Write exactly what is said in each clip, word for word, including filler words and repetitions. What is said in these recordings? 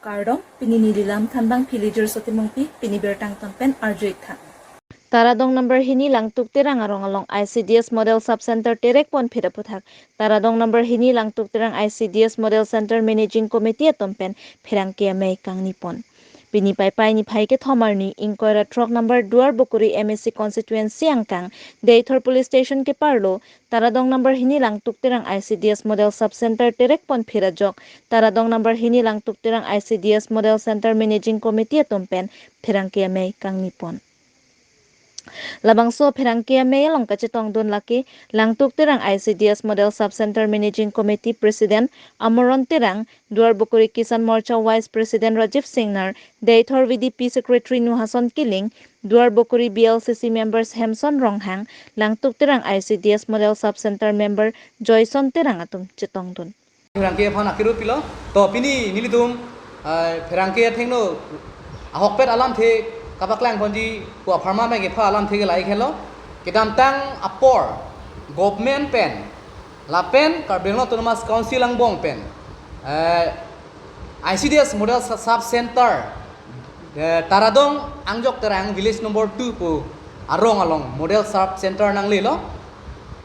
Kardom, pini neli lam thanbang Philiger Sotimungpi, pini birta angton pen arju-ik tha. Taradong number hini Langtuk Terang arong along I C D S Model Sub Center terek pon phit aphuthak Taradong number hini Langtuk Terang I C D S Model Center Managing Committee atum pen pherangke amei kangni pon. Pini Paipai niphai kethom arni ingkoi ra throk number Duarbukuri M A C constituency angkang Deithor Police Station keparlo Taradong number hini Langtuk Terang I C D S Model Sub Center terek pon phit ajok Taradong number hini Langtuk Terang I C D S Model Center Managing Committee atum pen pherangke amei kangni pon. Labangso pherangke amei along kachetongdun lake Langtuk Terang I C D S Model Sub Center Managing Committee President Amoron Terang, Duarbukuri Kisan Morcha Vice President Rajiv Singnar, Deithor V D P Secretary Nuhason Killing, Duarbukuri B L C C members Hemson Ronghang, Langtuk Terang I C D S Model Sub Center member Joyson Terang atum chetongdun. Pherangke aphan akiru pilo. To pini nelitum, ah, pherangke athengno ahokpet alamthe kapaklang ponji pu apharman abang kepha alamthe ke lahei henlo. Kedamtang apor government pen lapen Karbi Anglong Autonomous Council angbong pen, eh, I C D S Model Sa-, Sub Center, eh, Taradong Angjok Terang Village number two pu arong along Model Sub Center nanglelo.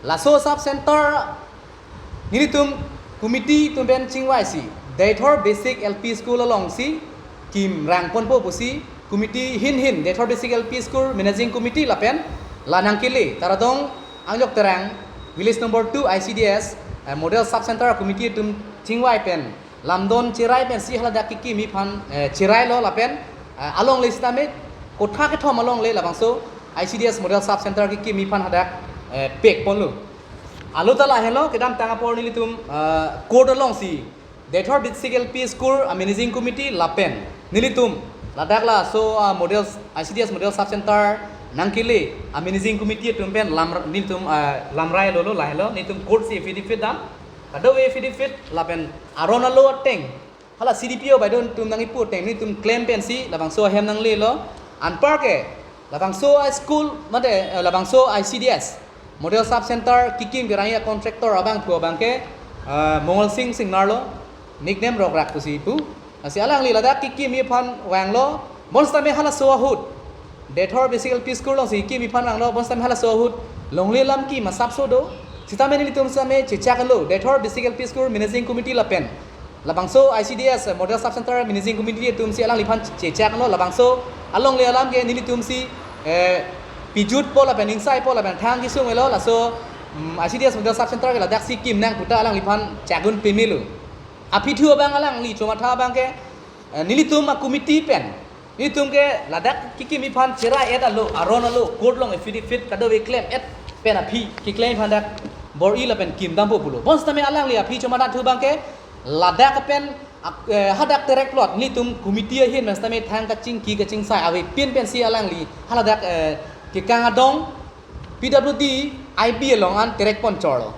Laso Sub Center nelitum committee atum pen chingvaisi Deithor Basic L P School alongsi kim rang ponpo pusi committee hin hin Deithor Basic L P School Managing Committee lapen la nangkele Taradong Angjok Terang Village number two I C D S, eh, Model Sub Center committee atum chingvai pen lamdon cherai pensi haladak kekimi aphan, eh, cherailo lapen, eh, alongle sitame kotha kethom alongle labangso I C D S Model Sub Center kekimi aphan hadak, eh, pek ponlo. Alo ta lahelo, kedamtang apor nelitum, eh, court alongsi Deithor Basic L P School a Managing Committee lapen nelitum ladak laso, ah, Model, I C D S Model Sub Center nangkele a Managing Committee atum pen lam, nelitum, ah, lamrai lolo lahelo, nelitum court si affidavit dam. Kadokave affidavit lapen aron alo ateng hala C D P O baidon atum nangkipu ateng nelitum claim pensi labangso ahem nanglelo. Anparke labangso a school mate, eh, labangso I C D S Model Sub Center kekim kerangji a contractor abangphu abangke, eh, Mongol Sing Singnar lo, nickname Rokrak pusi pu. Lasi alangli ladak kekimi aphan vanglo, bonsitame halaso ahut Deithor Basic L P School alongsi kekimi aphan vanglo, bonsitame halaso ahut longle alam kim asapso do. Sitame nelitum sitame chechaklo Deithor Basic L P School Managing Committee lapen labangso I C D S, eh, Model Sub Center Managing Committee atumsi alangliphan chechaklo, labangso alongle alam ke nelitumsi, eh, pijutpo lapen ingsaipo lapen thang kesung-elo, laso, mm, I C D S Model Sub Center ke ladaksi kim nang puta alangliphan chakdun pemelo. Aphi thu abang alangli chomatha abangke, eh, nelitum a committee pen nelitum ke ladak kekimi aphan cherai-et alo, aron alo, court along affidavit kadokave claim-et pen aphi keklem aphan dak bor-i lapen kim dampo pulo. Bonsitame alangli aphi chomatha thu abangke ladak pen ak-, eh, hadak terek plot nelitum committee ahin pen sitame thang kachingki kachingsai avepin pensi alangli haladak, eh, kekang adong P W D I B along an terek pon chorlo.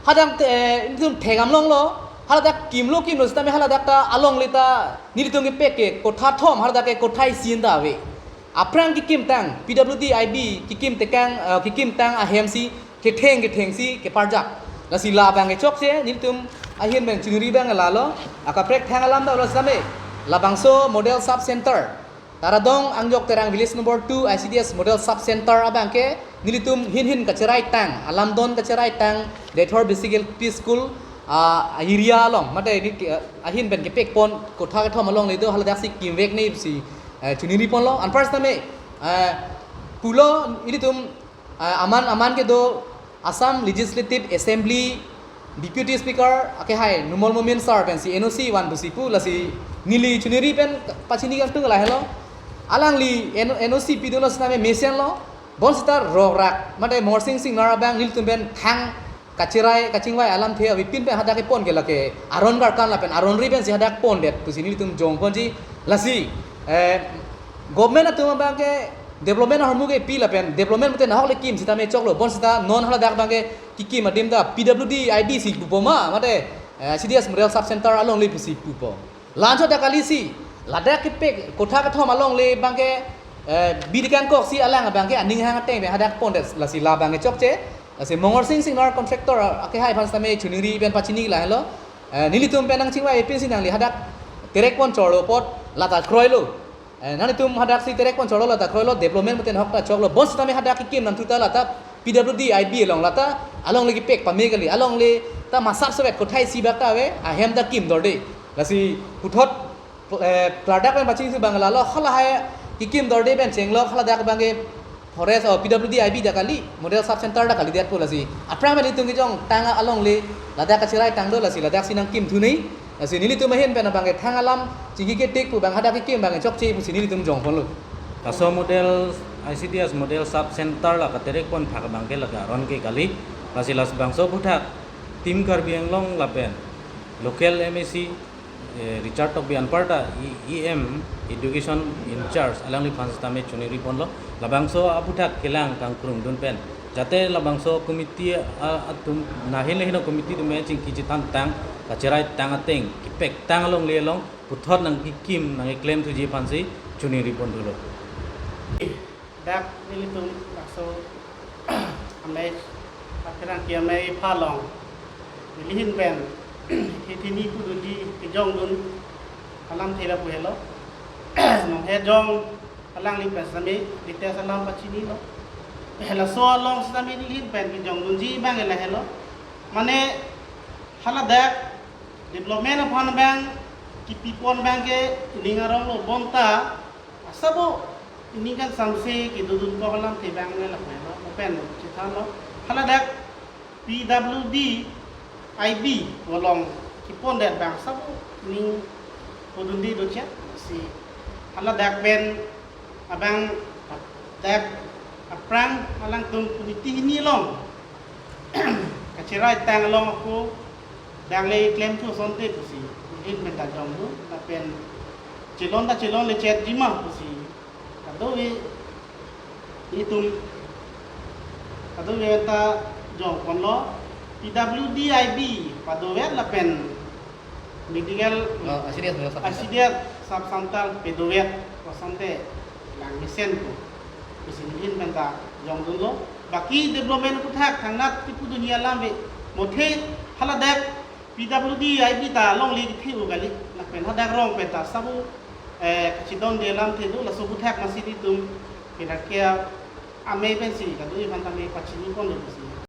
Hadak, eh, nelitum thekdam longlo, haladak kimlo kimlo sitame haladak ta alongle ta nelitum kepek ke kotha thom, haladak ke kotha isi ta ave. Aphrang kekimtang P W D I B kekim tekang, eh, kekimtang ahemsi ketheng kethengsi keparjap. Lasi labang kechokche nelitum ahin pen chuniri abang lalo, akaprek thang alam ta lo sitame labangso Model Sub Center Taradong Angjok Terang Village number two I C D S Model Sub Center abangke nelitum hin hin kacherai tang, alamdon kacherai tang, Deithor Basic L P School, ah, area along, mate ni, ah, ahin pen kepek pon kotha kethom alongle do, haladaksi kimvek ne pusi, eh, chuniri ponlo. Anpar sitame, eh, pulo nelitum, ah, aman aman kedo Assam Legislative Assembly Deputy Speaker akehai Numal Momin sir pensi N O C van pusi pu, lasi neli chuniri pen pachini kangtung lahelo. Alangli N-, N O C pidunlo sitame mesenlo. Bonsita Rokrak mate Mongol Sing Singnar abang nelitum pen thang kacherai kachingvai alamthe avepin pen hadak kepon ke lake aron karkan lapen aron ri pensi hadak pondet pusi nelitum jong ponji. Lasi, eh, government atum abangke development ahormu kepi lapen development mate nahok le kim sitame choklo, bonsita non haladak abangke kekim adim ta P W D I B si pupo ma mate, eh, I C D S Model Sub Center alongle pusi pupo. La-anchot ta kalisi ladak kepek kotha kethom alongle abangke, eh, bidi kangkoksi alang abangke aning hang ateng pen hadak pondet, lasi labang kechokche. Lasi Mongol Sing Singnar contractor akehai aphan sitame chuniri pen pachini lahelo. Eh, nelitum pen nangchingvai pinsi nangli hadak terek pon chorlo apot lata kroilo. Eh, nanglitum hadak si terek pon chorlo lata kroilo, development pute ahok ta choklo. Bonsitame hadak kekim nangthu ta lata P W D I B along lata alongle kepek pame kali, alongle ta masap sovet kothai isi bak ta ave, ahem ta kim dorde. Lasi puthot, eh, klardak pen pachini thu abang lalo, halahai kekim dorde pen chenglo, haladak abang ke forest o P W D I B ta kali, model sub center ta kalidetpo. Lasi aphrang pen itum kejongtang alongle ladak kacherai tang do, lasi ladak si nangkim thu nangji. Lasi nelitum ahin pen abang ke thang alam chingki ketik pu abang, hadak kekim abang chokche pusi nelitum jong ponlo. Laso model I C D S model sub center la katerek pon phak abang ke laga aron ke kali. Lasi labangso aphuthak Team Karbi Anglong lapen local M A C, eh, Richard Tokbi anparta E M, education in charge, alangliphan sitame choningri ponlo. Labangso aphuthak kelang kangkrung dun pen, jate labangso committee, ah, atum, nahin le hino committee atum chingki chethan tang, kacherai tang ateng, kepek tang alongle along puthot nangkekim nangkeklem thuji aphansi choningri pon thulo. Dak nelitum laso amei, apherangke amei aphan along neli ahin pen hini pudunji kejong dun alamthe lapu helo. Nong he jong alangli pen sitame details alam pachinilo. Halaso along sitame neli ahin pen kejong dunji abang lahelo. Mane haladak development aphan abang kipi pon abang ke ining aronglo, bonta asabo ining kan samse kedodun kok alamthe abang le lapen lo, lapen chethanlo. Haladak P W D I B along kepondet abang asabo ining podunde dochot si haladak pen abang dak aphrang alangtum committee hini along kacherai tang along ako dak le klem thu asonte pusi neli ahin pen ta jong dun, lapen chelon ta chelon le chetji ma pusi kadokave itum kadokave ta jong ponlo. P W D I B padovet lapen medical, oh, I C D S, I C D S sub center padovet asonte lang mesen ko pusi neli ahin pen ta jong dunlo. Baki development aphuthak thangnat kipudunji alam ave, mothe haladak P W D I B ta alongle kethe-o kali, lapen hadak rong pen ta asabo, eh, kachedonde alamthe do, laso aphuthak masi nelitum pherangke amei pensi kadokave aphan tame pachini ponlo pusi